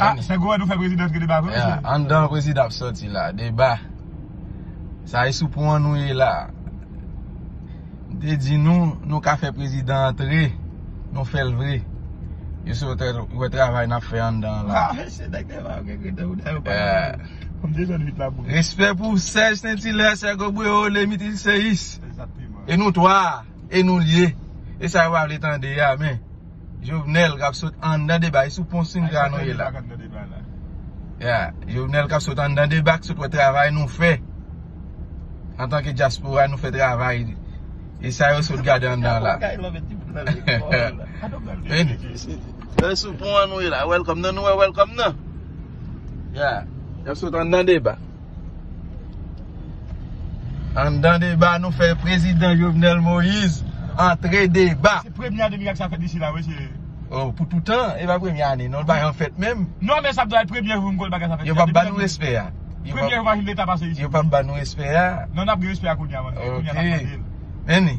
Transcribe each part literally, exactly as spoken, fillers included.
Ah, Sègo wè nou fè prezidan antre deba vre, mesye. Anndan prezidan ap sòti la, deba. Sa e sou pwen nou ye la. M te di nou, nou ka fè prezidan antre, nou fè l vre. Yo sou wè travay n ap fè anndan la. Ah, mesye, nèg te va gen krete ou dèyè pa. Kòm desann vit la boule. Respè pou Sèj Sentilè, Sègo Bweo, Lemit Ilseyis. Egzakteman. E nou twa, e nou l ye. E sa yo pa vle tande a, men. Jovenel k ap sot anndan deba, e sou pon Sintra nou ye la. Ya, Jovenel k ap sot anndan deba, k sot wè travay nou fè. Antanke dyaspora, nou fè travay. E sa yo sot gade anndan la. Vini. Lè sou pon an nou ye la. Welcome nan, nou wè welcome nan. Ya, y ap sot anndan deba. Anndan deba, nou fè prezidan Jovenel Moïse antre deba. Se premye ane mirak sa fèt isi la, mesye. Oh, pou toutan, e pa premye ane, non, l pa yon fèt menm. Non, men sa ap dwe premye jou m konn bagay sa fèt. Yo p ap ba nou respè a. Premye jou m leta pase isi. Yo p ap ba nou respè a. Non, n ap gen respè a kounye a, man. Kounye a n ap mande l. Men ni.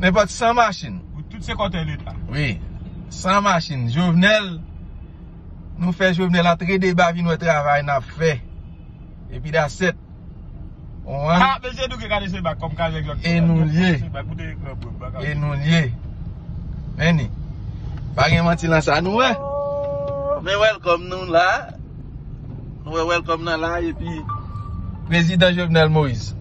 Nenpòt san machin. Pou tout se kòtè leta. Wi. San machin. Jovenel, nou fè Jovenel antre deba vin wè travay n ap fè. Epi dasèt. Ou wè? Ah, mesye, nou gen gade se bak kòm kajèk jòk. E nou l ye. E nou l ye. Men ni. Pa gen manti lan sa, nou wè. Men welcome nou la. Nou wè welcome nan la, epi prezidan Jovenel Moïse.